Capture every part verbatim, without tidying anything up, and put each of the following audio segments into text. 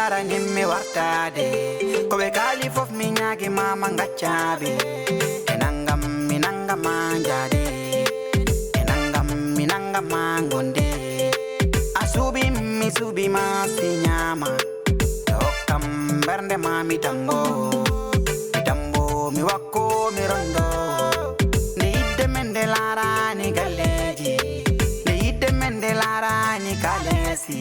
Aranin mi wartaade, ko ɓe kaali fof mi ñaagi ma ma ngaccaɓe. E nangam mi nanga ma njaade, e nangam mi nanga ma ngonde. A suuɓi mi suuɓi ma si ñaama, to hokkam mbernde ma mi tambo. Mi tambo mi wakko mi rondo. Nde yidde men nde laarani galleeji, nde yidde men nde laarani kaleesi.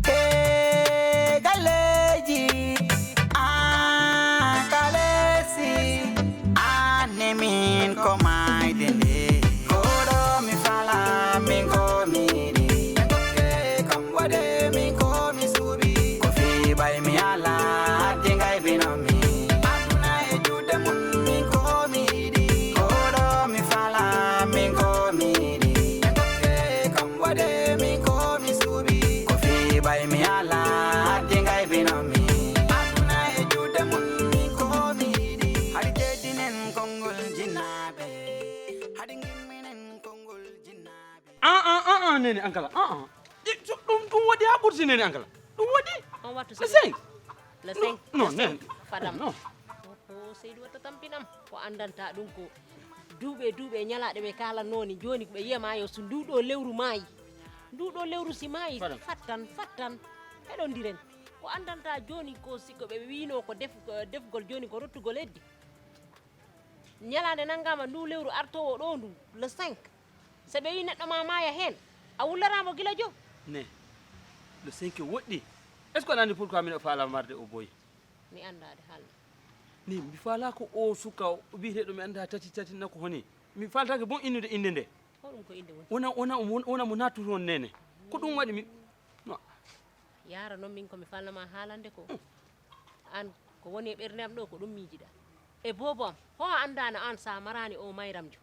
E galleeji, ah, kaleesi, ah, ne min ko maayde nde. Koɗo mi fala, min ko mi yiɗi. Ɓe dokke kam waɗe, min ko mi suuɓi. Ko fii ɓay mi ala, haddi ngay bino mi. Aduna e juuɗe mun, min ko mi yiɗi. Koɗo mi fala, min ko mi yiɗi. Ɓe dokke kam waɗe, min ko mi suuɓi. Ko fii ɓay mi ala, haddi ngay bino mi. Aduna e juuɗe mun, min ko mi yiɗi. Hadi jeddinen konngol jinnaaɓe. Hadi ngimminen konngol jinnaaɓe. Ah, ah, ah, ah, Nene Ankala, ah, ah. I, so, ɗum, ɗum waɗi haa ɓurti, Nene Ankala. Ɗum waɗi. On wattu le cinq. Le cinq. Non, Nene. Fadam. Non. O, o, Seydou watta tampinam. Ko anndanta ɗum ko duuɓe, duuɓe, ñalaaɗe ɓe kaalatnoo ni, jooni ko ɓe yiya maayo, so nduu ɗoo lewru maayi. Nduu ɗoo lewru si maayi, fadam. Fattan, fattan. Heɗondiren. Ko anndanta jooni ko si ko ɓe wiinoo ko def-, ko defgol, jooni ko rottugol heddi. Ñalaande nanngaama nduu lewru artoowo ɗoo nduu, le cinq. So ɓe wii neɗɗo ma maaya heen, a wullaraama gila jo. Ne, le cinq woɗɗi. Est-ce que aɗa anndi pourquoi miɗo faalaa marde o boy? Mi anndaade haalde. Ne, mi faalaa ko o suka o biyeteeɗo mi anndaa tati tati na ko honi. Mi faaltaake bon innude innde nde. Hoɗum ko innde woni? Wona, wona, wona, wona mo nattude on, Nene. Ko ɗum waɗi mi, no. Yaara noon min ko mi faalnaa ma haalande ko. Mm. Aan ko woni e ɓernde am ɗoo ko ɗum miijiɗaa. E boobo am, ho a anndaano aan so a maraani o mayramjo.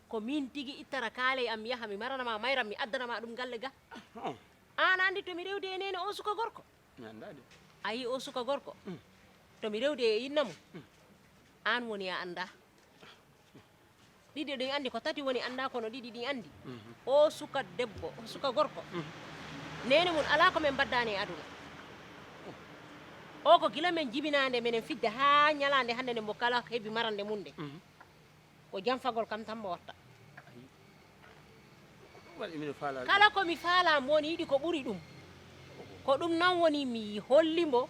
Ko miin tigi ittata kaale am yaha mi marana ma mayram mi addana ma ɗum galle ga. Oh. Aan anndi to mi rewdi e neene o suka gorko? Mi anndaa de. A yii o suka gorko? Mm. To mi rewdi e inna mum? Mm. Aan woni a anndaa. Ɗiɗi ɗin anndi ko tati woni anndaa kono ɗiɗi ɗin anndi. Mhm. O suka debbo, o suka gorko. Mhm. Neene mum alaa ko min mbaddani e aduna. O ko gila min jibinaande minen fijde haa ñalaande hannde nde mo kala heɓi marande mum nde. Mhm. Ko janfagol kam tan mo watta. Ayi. Ko ɗum waɗi miɗo faalaa. Kala ko mi faalaa mo woni yiɗi ko ɓuri ɗum. Ko ɗum noon woni mi holli mbo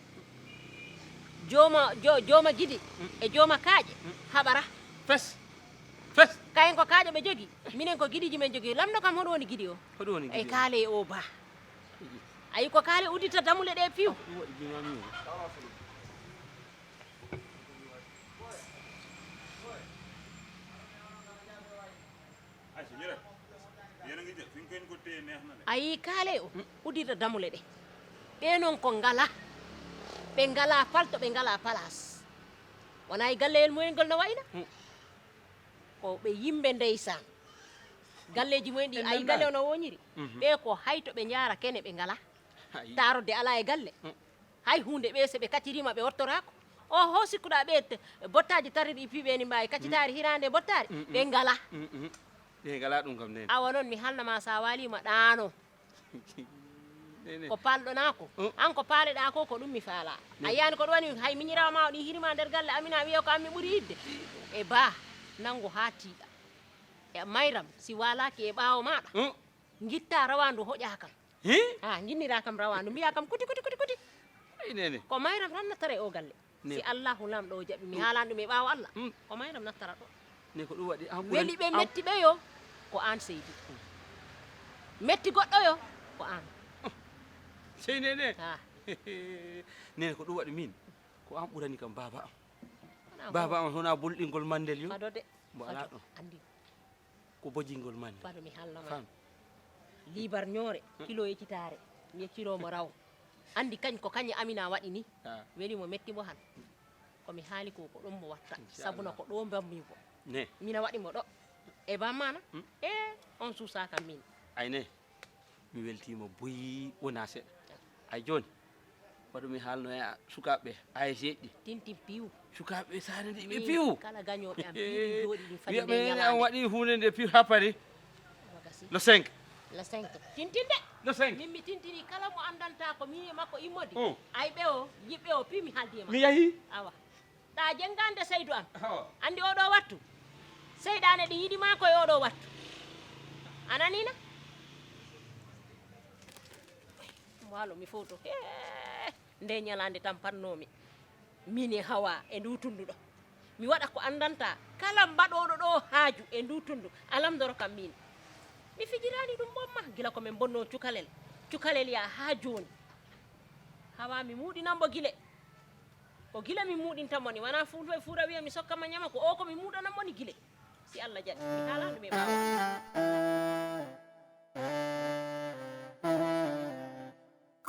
jooma, jo-, jooma gidi e jooma kaaƴe haɓara. Fes. Fes. Kayen ko kaaƴe ɓe jogi. Minen ko gidiiji men jogi. Lamndo kam hoɗum woni gidi o? Hoɗum woni gidi o? E kaale o ba. Ayi ko kaale uddita damule ɗe piw. Ɗum waɗi jimaami o. A yii kaale o uddita damule ɗe. Ɓe noon ko ngala. Ɓe ngala palto, ɓe ngala palaas. Wona e galleyel mumen ngol no wayna? Mm. Ko ɓe yimɓe ndeysaan. Galleeji mumen ɗi, a yii galle o no woñiri? Mhm. Ɓe ko hay to ɓe njaara kene ɓe ngala. Ayi. Taarode alaa e galle. Mm. Hay huunde ɓe so ɓe kacciriima ɓe wottoraako. Oho, sikkuɗaa ɓe te-, bottaaji tariɗi piiɓe ni mbaawi kaccitaari hiraande bottaari? Mm, mm. Ɓe ngala. Mm, mm. Ɓe ngala ɗum kam nene. Awa noon mi haalna ma so a waaliima ɗaano. Nene. Ko paalɗo naa ko? Mm. Aan ko paaleɗaa ko, ko ɗum mi faalaa. Mm. A yiyaani ko ɗum woni hay miñiraawo ma o ɗi hirima nder galle amin a wiya ko aan mi ɓuri yiɗde? E baa, nanngu haa tiiɗa. E mayram, si waalaaki e ɓaawo maaɗa, mm, ngittaa rawaandu hoƴaa kam. Hi? Ah, nginnira kam rawaandu, mbiya kam kuti, kuti, kuti, kuti. Ay, nene. Ko mayram tan nattara e o galle. Ne. Si Allahu Laamɗo o jaɓi, mi haalan ɗum e ɓaawo Allah. Mm. Ko mayram nattara ɗo. Ne ko ɗum waɗi, an ɓuran-, weli ɓe an metti ɓe yo, ko aan seydi. Metti goɗɗo yo, ko aan. Sey nene. Ah. Nene ko ɗum waɗi min. Ko aan ɓurani kam baaba am. Wona baaba am, wona bulɗingol mandel yo. Fado de. Mbo alaa ɗon. Anndi. Ko bojingol mande. Fado mi haalna ma. Fam. Liibar ñoore, mm, kilo yeccitaare. Mi yecciroo mo raw. Anndi kañ ko kañ Amina waɗi ni. Ah. Weli mo metti mo han. Ko mi haali ko, ko ɗum mo watta. Inchallah. Sabuna ko ɗo mbammi ko. Ne. Mina waɗi mo ɗo. E bammaana? Mm. E on suusa kam min. Ay ne. Mi weltiima buy wonaa seɗɗa. Ay jooni, waɗu mi haalnoya sukaaɓe A S J ɗi. Tintin piw. Sukaaɓe saare ndi ɓe piw. Kala gañooɓe am piw ɗi jooɗi ɗi fadi. Wiya ɓe nene an waɗi huunde nde piw haa pari. Wakasi. Le cinq. Le cinq. Tintin de. No cinq. Min mi tintini kala mo anndanta ko min e makko immodi. Mm. Ayɓe o, yiɓɓe o, pi mi haaldi e makko. Mi yahi. Awa. Ɗa jengande Seydu an. Awa. Anndi oɗo wattu. Seyɗaane ɗi yiɗi ma ko e oɗo wattu. A nanii na? Waalo mi fowto. Hee. Nde ñalaande tan pannoomi. Min e Hawa e ndu tunndu ɗo. Mi waɗa ko anndanta kala mbaɗooɗo ɗo haaju e ndu tunndu. Alamndoro kam min. Mi fijiraani ɗum bomma gila ko min mbonno cukalel. Cukalel ya haa jooni. Hawa mi muuɗinan mbo gile. Ko gila mi muuɗinta moni. Wona fuuto e fuura wiya mi sokka ma ñama ko o ko mi muuɗanan moni gile. Si Allah jaɓi. Mi haalaano mi ɓaawa.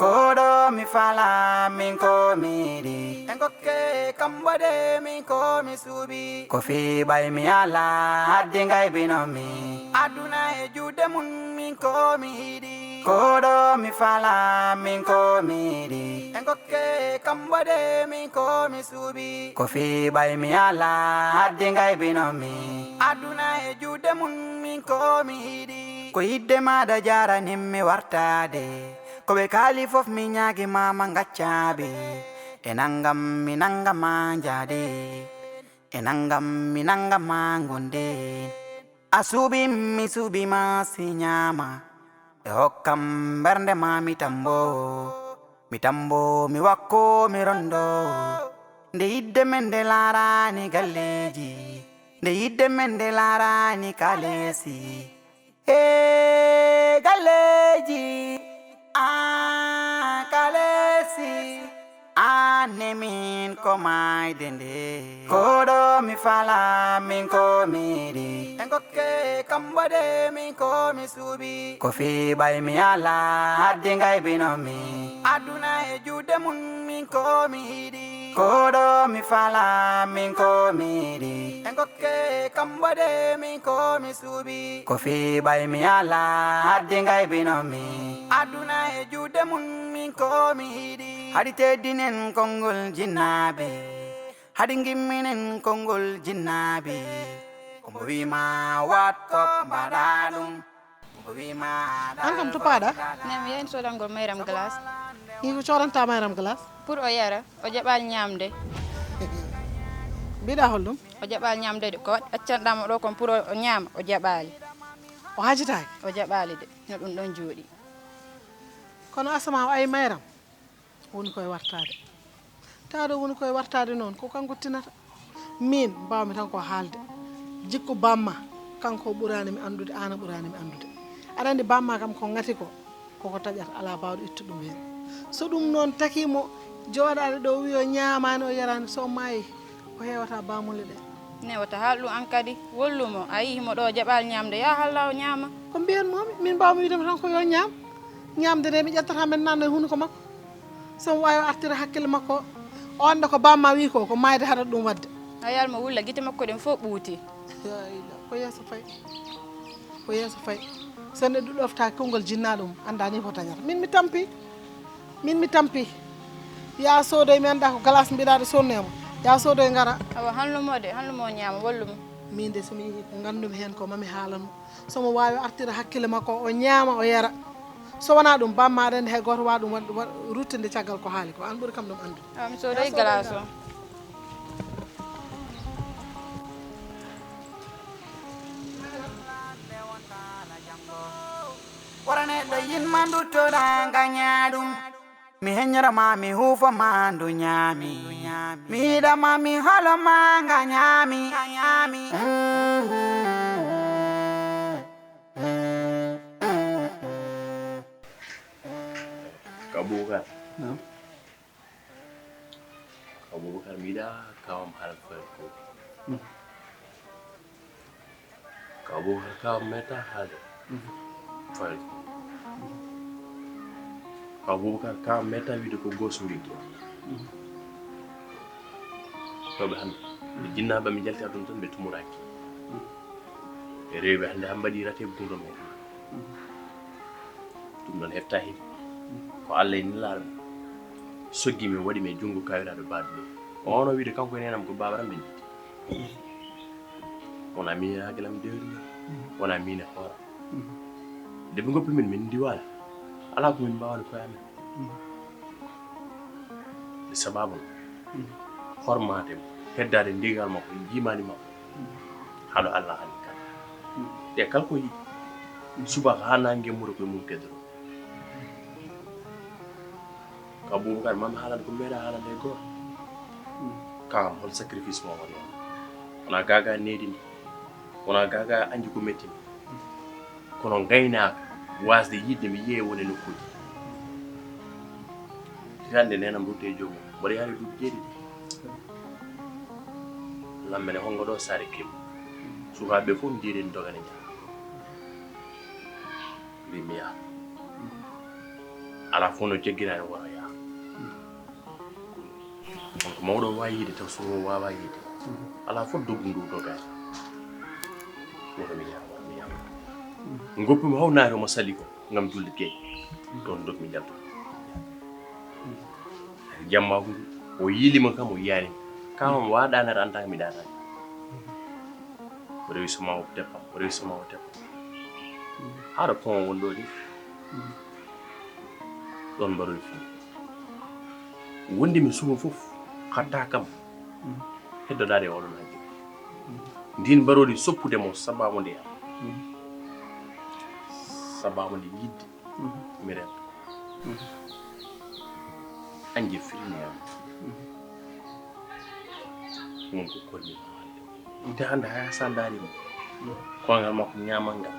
Koɗo mi fala min ko mi yiɗi. En kokke kamboɗe min ko mi suuɓi. Ko fi ɓay mi ala haddi ngay bino mi. Aduna e juuɗe mun min ko mi yiɗi. Koɗo mi fala min ko mi yiɗi. En kokke kamboɗe min ko mi suuɓi. Ko fi ɓay mi ala haddi ngay bino mi. Aduna e juuɗe mun min ko mi yiɗi. Ko yidde maɗa jaranin mi wartade. Ko ɓe kaali fof mi ñaagi mama gaccaɓe. E nangam mi nangama jaade. E nangam mi nangama gonde. A suuɓi mi suuɓi ma si ñaama. E hokkam mbernde ma mi tambo. Mi tambo mi wakko mi rondo. Nde yidde men nde laarani galleji. Nde yidde men nde laarani kalesi. E galleji an kalesi. An ne min ko mayde nde. Koɗo mi fala min ko mi yiɗi. En kokke kamboɗe min ko mi suuɓi. Ko fi ɓay mi ala haddi ngay bino mi. Aduna e juuɗe mun min ko mi yiɗi. Koɗo mi fala min ko mi yiɗi. En kokke kamboɗe min ko mi suuɓi. Ko fi ɓay mi ala haddi ngay bino mi. Aduna e juuɗe mun min ko mi yiɗi. Haɗi teddinen konngol jinnaaɓe. Haɗi ngimminen konngol jinnaaɓe. Ko mbo wima watto mbaɗa ɗum. Ko mbo wima An kam to paɗa? Nde mi yahin sodangol mayram glace. Iko codanta mayram glace? Pour o yara, o jaɓaali ñamde. Mbiɗa holɗum? O jaɓaali ñamde de. Ko waɗi accanɗamo ɗo kon pour o ñaama, o jaɓaali. O hajitaaki? O jaɓaali de. No ɗum ɗon jooɗi. Kono asama o ayi mayram. Woni koye wartaade. Tawa ɗo woni koye wartaade noon ko kanko tinata. Miin mbaawmi tan ko haalde. Jikku bamma kanko ɓuraani mi anndude, aan a ɓuraani mi anndude. Aɗa anndi bamma kam ko ngati ko, koko taƴata alaa baawɗo ittu ɗum heen. So ɗum noon takii mo jooɗaade ɗo wiyo ñaamaani o yaraani so o maayi o heewata baamule ɗe. Newata haal ɗum an kadi wollu mo a yii himo ɗo jaɓaali ñaamde yaa halla o ñaama. Ko mbiyan momi min mbawmi wiidemo tan ko yo ñaam. Ñaamde nde mi ƴettata men nanno e hunuko makko. Somo wawi o artira hakkille makko o anda ko bamma wi ko ko mayde haɗata ɗum wadde. A yiyal mo wulla gite makko ɗen fof ɓuuti. Ko yeeso fayi. Ko yeeso fayi. So neɗɗo ɗofta konngol jinnaɗo mum anda ni ko dañata min mi tampi. Min mi tampi. Ya soodoy mi anda ko glace mbiɗaɗo sonnema. Ya soodoy ngara. Awa hanlumo de hanlumo ñaama wallumo. Min de somi yeehi ko gandumi hen ko mami haalano. Somo wawi artira hakkille makko o ñaama o yara. So wona ɗum bamma aɗa andi hay goto wawa ɗum waɗ- waɗ- ruttude caggal ko haali ko an ɓuuri kam ɗum andude. Awa mi soodoy glace o. Wara neɗɗo yinma nduttoɗa gaña ɗum. Mi heññoroma mi huufoma ndu ñaami. Mi yiɗama mi holoma nga ñaami. Ka Boubacar. Ka Boubacar mi yiɗa kawam haala fayda ko. Ka Boubacar kawam meta haala fayda ko. Ka Boubacar kawam meta wiide ko goso wiggo. Tawɓe hande ɓe jinnaɓe mi jalti aduna tan ɓe tumoraki. Ɓe rewi ɓe hande han mbaɗi rate gurdom hen. Ɗum ɗon hefta hen ko Allah e nelaɗo soggi min waɗi min junngo kawiraɗo baɗɗo ɗo. O wano wiide kanko e nenam ko babaram ɓe jiidi. Wona min e haqilam dewri wona min e hooram. Nde ɓe goppi min min ndiwali. Alaa ko min mbaawani koye amen. E sababu no hormaade mo, heddaade ndigal makko, e njiimaandi makko. Haɗo Allah hannde kala. Ɗe kala ko yiɗi. Subaka haa naange muro koye mum kedoro. Ka Boubacar, mami haalande ko meeɗa haalande e goto. Ka kam, hol sacrifice mo waɗi on? Wona gaga needi ndi. Wona gaga anji ko metti mi. Kono ngaynaaka, wasde yiɗde mi yiye woni e nokkuuji. Hande nenam rutte e joomum. Mboɗo yaari duuɓi jeeɗiɗi. Lammene hongo ɗo saare kebbi. Sukaaɓe fof ndiiren dogane njaha. Mbi mi yaha. Alaa fof no jaggira en wona yaha. Kono ko mawɗo o waawi yiide taw so o waawaa yiide. Alaa fof doggu ndu dogaani. Woto mi yaha, woto mi yaha. Ngoppumi haw naari omo sali ko ngam julde gay. Ɗon dogmi jalto. Jamma ngu o yiilima kam o yiyaani. Kam o waawa ɗaanaade en tant que mi ɗaanaani. O rewi soma o teppam, o rewi soma o teppam. Haɗo pont won ɗo ni. Ɗon mbaroy fini. Wondi mi suba fof hatta kam heddodaade e oɗon hajji. Ndin mbarodi soppude mo sababu nde am. Sababu nde yidde mi rem. Anje fini am. Won ko kolmi. Nde hannde haya sa ndaarima. Koyngal makko ñaamal ngal.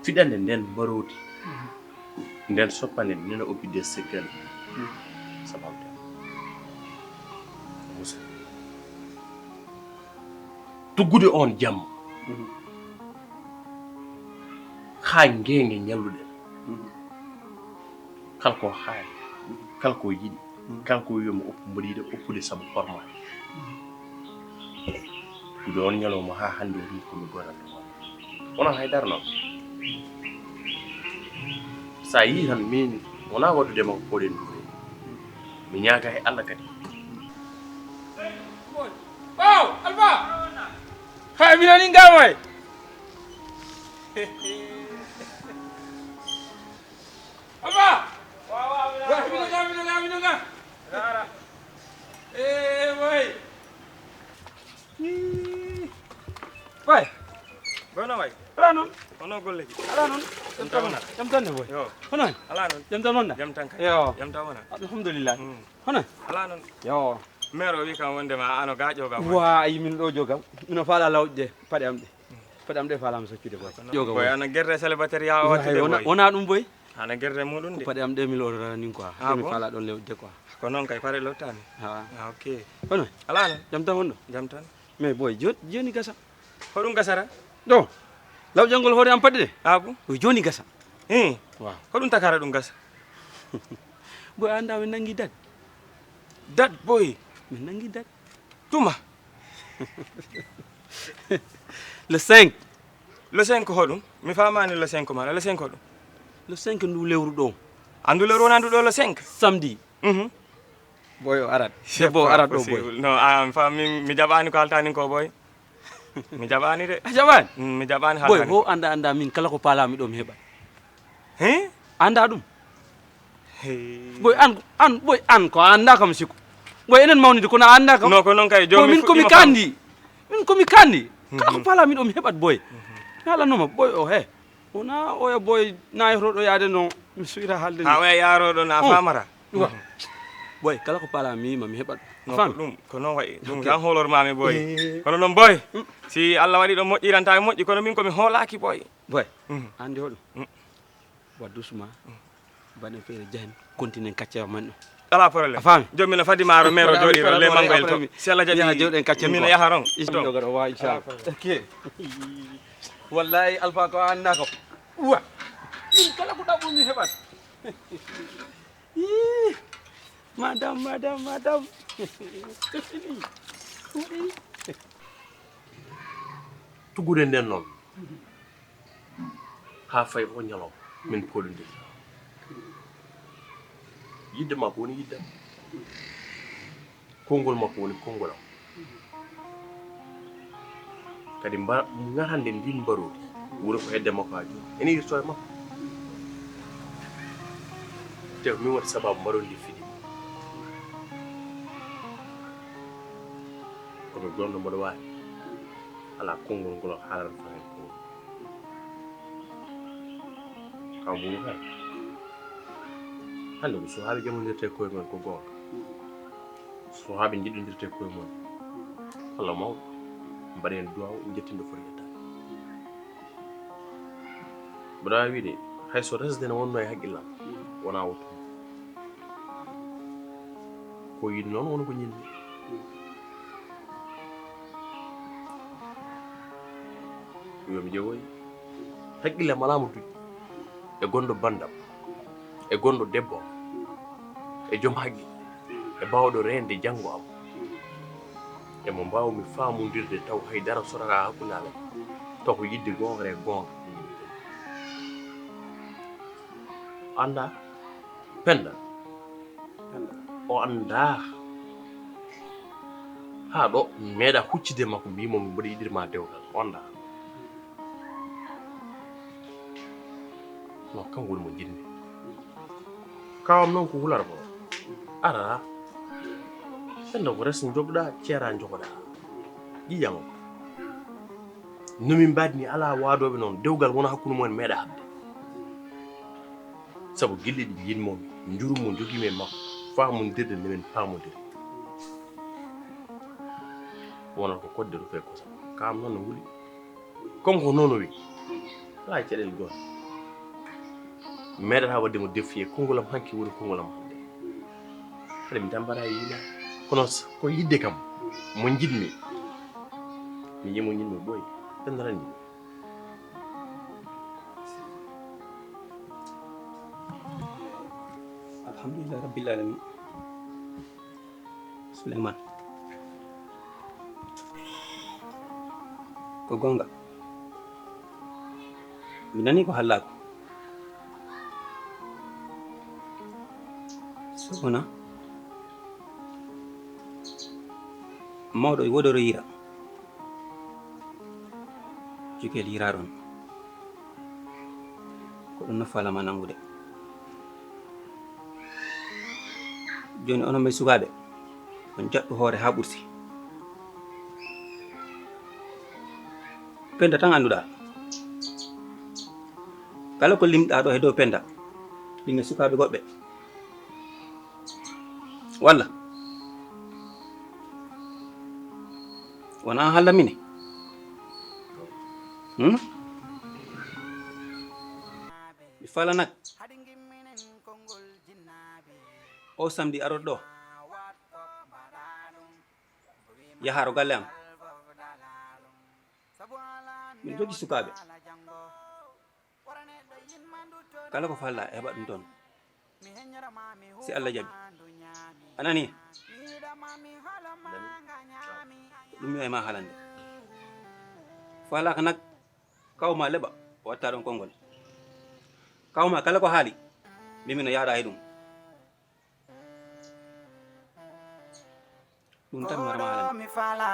Fiɗande nden mbaroodi. Nden soppande nena oppi de sekkal. Sababu de. Musa. Tuggude on jamma. Haa ngeenge ñalluɗen. Kala ko haani, kala ko yiɗi, kala ko wiyomi oppu mbaɗiɗo oppude sabu horma. Nde on ñalawma haa hannde o wi komi goranɗo. Wona haydara noon. Sa yii tan min wona waɗude makko koɗen duure. Mi ñaaga e Allah kadi. Ɓaaw, Alfa! Hay, mi nani ngam ay. Alfa! Wa, wa, mi nani. Wa, mi nani, mi nani, mi nani. Rara. Eh, way. Way. Bono way. Ala noon. Hono golle ji. Ala noon. Jam tan wona. Jam tan ne boy. Yo. Hono. Ala noon. Jam tan wonda. Jam tan kay. Yo. Jam tan wona. Alhamdulillah. Mm. Hono. Ala noon. Yo. Mero wi kam wonde ma ano ga joga. Wa, ay min ɗo joga. Mino faala lawƴde paɗe am ɗe. Paɗe am ɗe faala mi soccude boy. Joga boy. Ana gerde célibataire ya o watti de boy. Wona ɗum boy. Hana gerde muɗum de. Ko paɗe am ɗe mi lorora nin quoi. Ah, mi faala ɗon lewde quoi. Ko noon kay pare lottani. Ha. Ah, ok. Hono. Ala noon. Jam tan wonɗo. Jam tan. Mais boy, joni, joni gasa. Hoɗum gasara? Ɗo. Law jangol hoore am paɗe de. Ah, bon? Ko joni gasa. Eh. Waaw. Hoɗum takara ɗum gasa? Boy, anda min nangi dat. Dat boy. Min nangi dat. Tuma. Le cinq. Le cinq hoɗum? Mi famani le cinq mara. Le cinq hoɗum? Le cinq ndu lewru ɗo. Andu lewru wona ndu ɗo le cinq? Samedi. Mhm. Boy o arat. Debbo o arat ɗo boy. No, a mi fami mi jaɓani ko haltani ko boy. Mi jaɓani de. A jaɓani? Mm, mi jaɓani boy haltani. Ho anda anda min kala ko palami ɗo mi heɓa. He? Anda ɗum? Hey. Boy an an boy an ko anda kam siku. Boy enen mawnide kono a anda kam. No ko noon kay boy jomi min komi kandi. Min komi kandi. Kala ko palami ɗo mi heɓat boy. Mi halanoma boy o he. Wona oya boy na yahroɗo yaade no mi suwira haalde ni. Ha oya yaroɗo na famara. Wa. Boy kala ko palami ma mi heɓat. No ko ɗum ko noon wayi ɗum tan holor mami boy. Kono noon boy. Si Allah waɗi ɗo moƴƴiranta e moƴƴi kono min komi hoolaki boy. Boy. Andi hoɗum. Wa doucement. Mbaɗen feere jahen continent kacce man ɗo. Ala problème. A faami? Joni mino fadi maaro mero jooɗiro le mango el to. Si Allah jaɓi yaha jooɗen kacce min yaha ron. Isto. Wa inchallah. Ok. Wallahi Alfa ko an nako. Wa. Min kala ko ɗaɓɓu mi heɓat. Ih, madame, madame, madame. Tuggude nden noon. Haa fayi o ñalawma min kolondirta. Yidde ma ko woni yidde am. Konngol makko woni konngol am. Kadi mba ngarande ndin mbaroodi wuro ko hedde makko haa jooni ene irto e makko. Te ko min waɗi sababu mbaɗon ndi fiɗi. Ko mi gonɗo mboɗo waawi. Alaa konngol ngol haalan fahen ko. Kaw Boubacar. Hannde ko suhaaɓe jamondirta e koye mumen ko goonga. Suhaaɓe njiɗondirta e koye mumen. Allah mawɗo. Mbaɗen duwaaw njettindo foti yettaade. Mboɗo waawi wiide, hay so resde ne wonno e hakkillam, wonaa o tun. Ko yiɗi noon woni ko ñinmi. Yo mi ƴeewoy. Hakkillam alaa mo duƴi. E gonɗo banndam. E gonɗo debbo am. E joom haqqil. E baawɗo reende janngo am. E mo mbaawmi faamondirde taw hay dara sorataa hakkunde amen. Taw ko yiɗde goonga e goonga. Anndaa Pennda. O anndaa. Haa ɗo meeɗa huccude makko mbiimo mboɗo yiɗirma dewgal. O anndaa. Non, kanko woni mo njiɗmi. Kawam noon ko hular ko. Ara. Pennda ko res njogɗa, ceera njogoɗa. Ƴiƴam. No min mbaɗi ni alaa waadooɓe noon. Dewgal wona hakkunde mumen meeɗa haɓde. Sabu gilli ɗi njiɗmo mi, njuru mo njogiimi e makko, faamondirde nde min paamondiri. Wonata ko kodde rufe e kosam. Kam noon no wuli. Comme ko noon o wi. Alaa e caɗeele goonga. Mi meeɗataa waɗde mo défier, konngol am hanki woni konngol am hannde. Hade mi tambataa e yiila. Kono s-, ko yiɗde kam, mo njiɗmi. Mi yii mo njiɗmi ɓooyi. Ɓe ndarani. Alhamdulillah Rabbil Alamin. Souleymane. Ko goonga. Mi nani ko haalɗa ko. Sokona. Mawɗo e woɗoro yira. Cukel yiraɗon. Ko ɗum no falama nangude. Jooni onon men sukaaɓe, on jaɓɓu hoore haa ɓurti. Penda tan annduɗaa. Kala ko limɗaa ɗo he dow Penda, ɗum e sukaaɓe goɗɓe. Walla? Wonaa haallammi ne? Hmm? Mi fala nak. O samedi aroɗo ɗo. Yaharo galle am. Min jogii sukaaɓe. Kala ko falla e heɓa ɗum toon. Si Allah jaɓi. A nani? Ɗum mi e ma haalande. Fala ka nak kaw ma leɓa o watta ɗon konngol. Kaw ma kala ko haali. Mimi no yaaɗa e ɗum. Ɗum tan mi wara ma haalande. Mi fala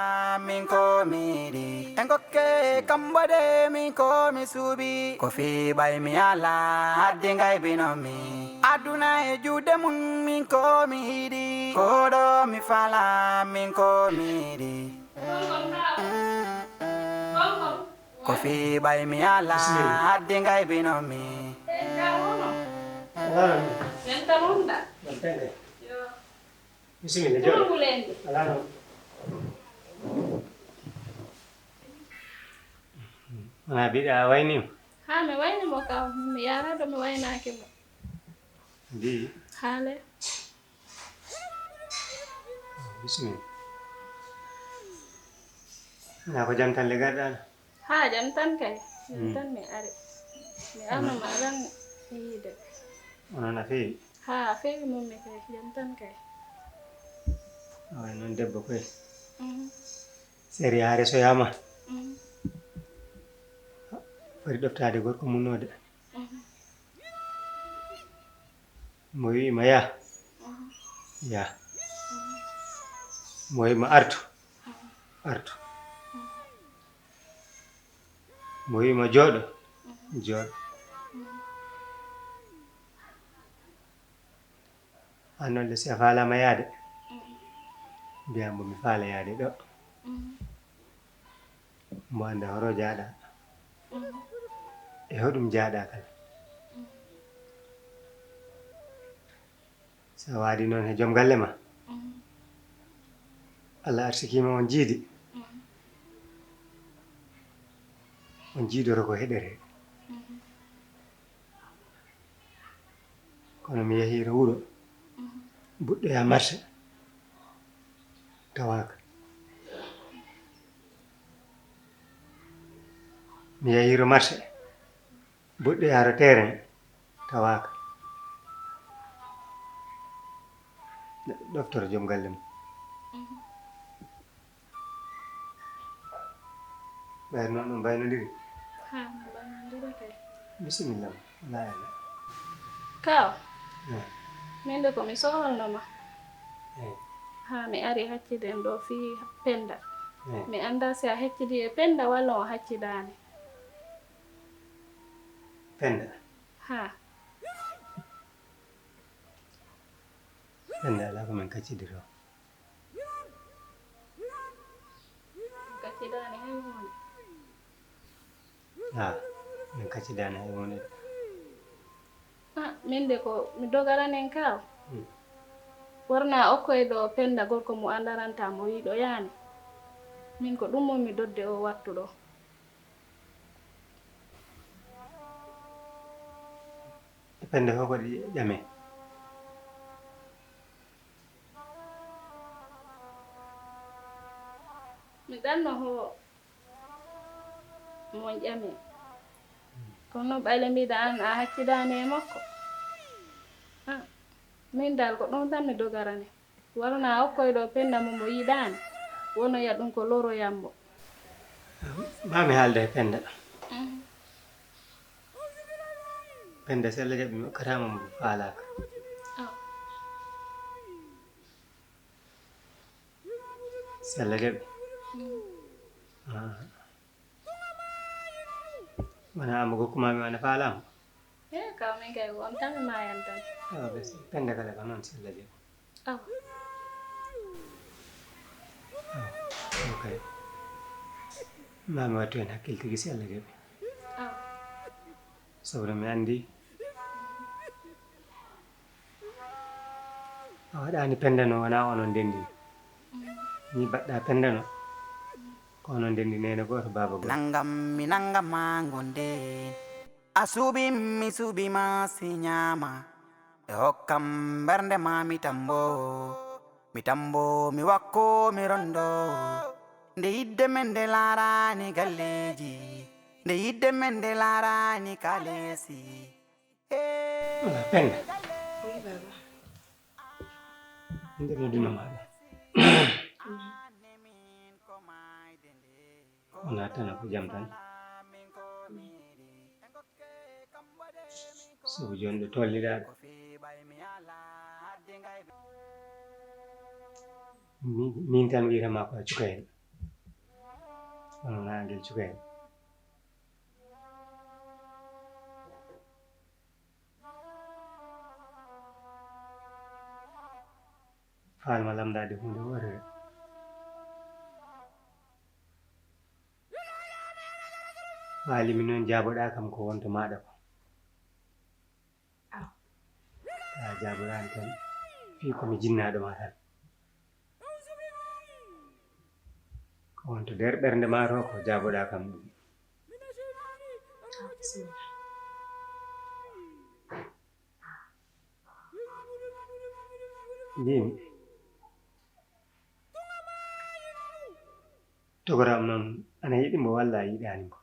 min ko mi yiɗi. En kokke kambo de min ko mi suuɓi. Ko fii ɓay mi ala haddi ngay bino mi. Aduna e juuɗe mum min ko mi yiɗi. Ko ɗo mi fala min ko mi yiɗi. Ko fii ɓay mi ala haddi ngay bino mi. Bisimilla, jooɗo. Alaa noon. Wonaa mbiɗa a wayni mo? Haa mi wayni mo kam. Mi yaara ɗo mi waynaaki mo. Ndi? Haale. Bisimilla. Wonaa ko jam tan le garɗa? Haa jam tan kay. Jam tan mi ari. Mi arno ma lan yiide. Onon a feewi? Haa, a feewi mum mi kay. Jam tan kay. Awa noon debbo koy. Mhm. Sériya resoyaama. Mhm. Foti ɗoftaade gorko mum noode. Mhm. Mo wi'ima yah, yah. Mo wi'ima artu, artu. Mo wi'ima jooɗo, jooɗo. Aan noon le, si a faalaama yaade, mbiyaa mbo mi faala yaade ɗo. Mbo annda horo jaaɗa. E hoɗum jaaɗa kala. So a waadi noon he joom galle ma, Allah arsikiima on jiidi, on jiidoto ko heɗere. Kono mi yahiino wuro, buɗɗoyaa marché, tawaaka. Mi yahiino marché, buɗɗoyaa terrain, tawaaka. Neɗɗo ɗoftoro joom galle mum. Ɓayri noon on mbaynondiri? Haa, min mbaynondiri kay. Bisimilla ma, alaa e alaa. Kaw, min de ko mi sohlonoo ma. Haa, mi ari hacciden ɗo fii Pennda. Mi anndaa si a haccidii e Pennda walla on haccidaani. Pennda? Haa. Pennda alaa ko min kaccidiroo. Kaccidaani hay huunde. Ah, min kaccidaani hay huunde. Ah, min de ko mi dogaranen kaw. Worna okkoy ɗo Pennda gorko mo anndaranta mo yiɗoyaani. Min ko ɗum mo mi dodde o wattu ɗo. Pennda ko kadi ƴame. Mi ɗanno ho mon ƴame. Kono ɓayde mbiɗa an a haccidaani e makko. Ah, min dal ko ɗum tan mi dogarane. Warna okkoy ɗo Pennda mo mo yiɗaani. Wonoya ɗum ko loroyambo. Ma mi haalda e Pennda. Pennda, si Allah jaɓi mi okkataama mo faalaaka. Si Allah jaɓi. Wona ambo gokkuma mi wona faalaama. E kaw min kay ko on tan mi maayan tan. Awa bes Pennda kala ko noon si Allah jaɓi. Awa. Awa, ok. Ma mi wattu heen hakkille tigi si Allah jaɓi. Awa. Sabu mi anndi a waɗaani Pennda no wonaa onon ndenndi. Ni mbaɗɗa Pennda no ko onon ndenndi neene gooto baaba gooto. Nanngam mi nannga ma ngonde. A suuɓi mi suuɓi ma si ñaama. E hokkam mbernde ma mi tambo. Mi tambo mi wakko mi rondo. Nde yidde men nde laarani galleeji. Nde yidde men nde laarani kaleesi. Wala Pennda. Oui, baba. Nde noddunoo ma ɗo. Wonaa tan ko jam tan. Sabu jooni ɗo tolniɗaa ɗo. Min, min tan wiyata ma ko a cukayel. Kono wonaa ngel cukayel. Faalma lamndaade huunde wootere. Faalimi noon jaaboɗaa kam ko wonto maaɗa ko. A jaaboraani kam fii ko mi jinnaaɗo ma tan. Ko wonto nder ɓernde maa to ko jaaboɗaa kam ɗum. Mbimi, togoram noon, ana yiɗi mbo walla a yiɗaani mbo?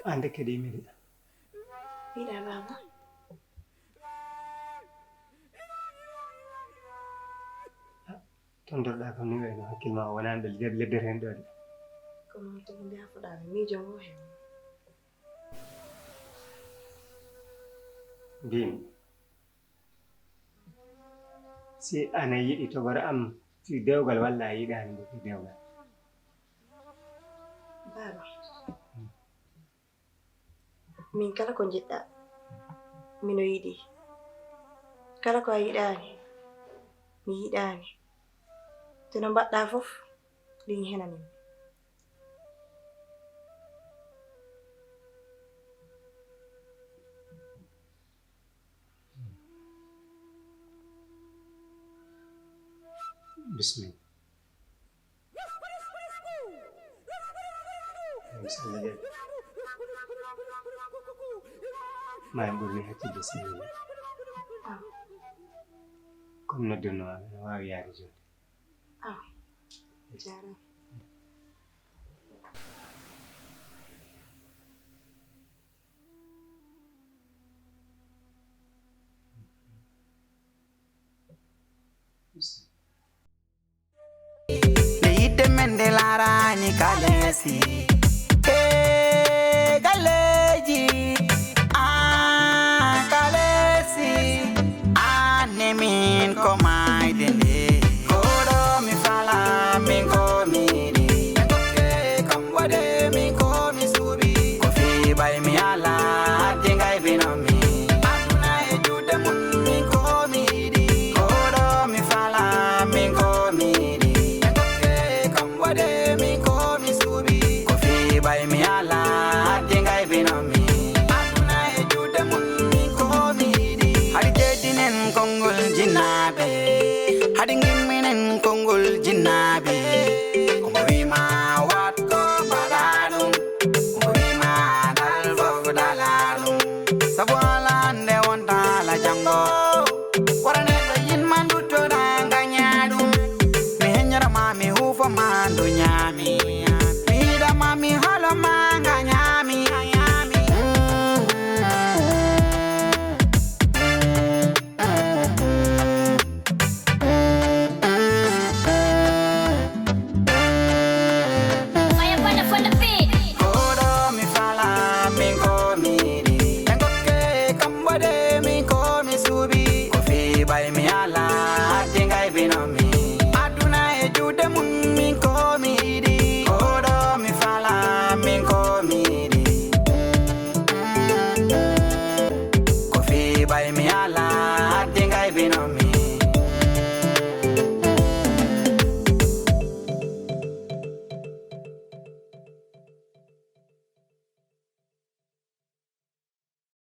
Aan de keɗii mi de. Mbiɗa baaba. Tontorɗaa kam ni wayno hakkil ma o wonaani ɗo nder ledde heen ɗo de. Ko noon tigi nde a fuɗaani miijo ngo heen. Mbimi. Si ana yiɗi togor am fii dewgal walla a yiɗaani mo fii dewgal? Baaba, min kala ko njiɗɗa mino yiɗi. Kala ko a yiɗaani mi yiɗaani. Te no mbaɗɗa fof ɗin henani mi. Bismillah. Ma en ɓurni hakkille sirri. Comme noddirno ma, ene waawi yaade jooni. Ah, jaaraama. Nde yiɗde men nde laaraani kaleesi.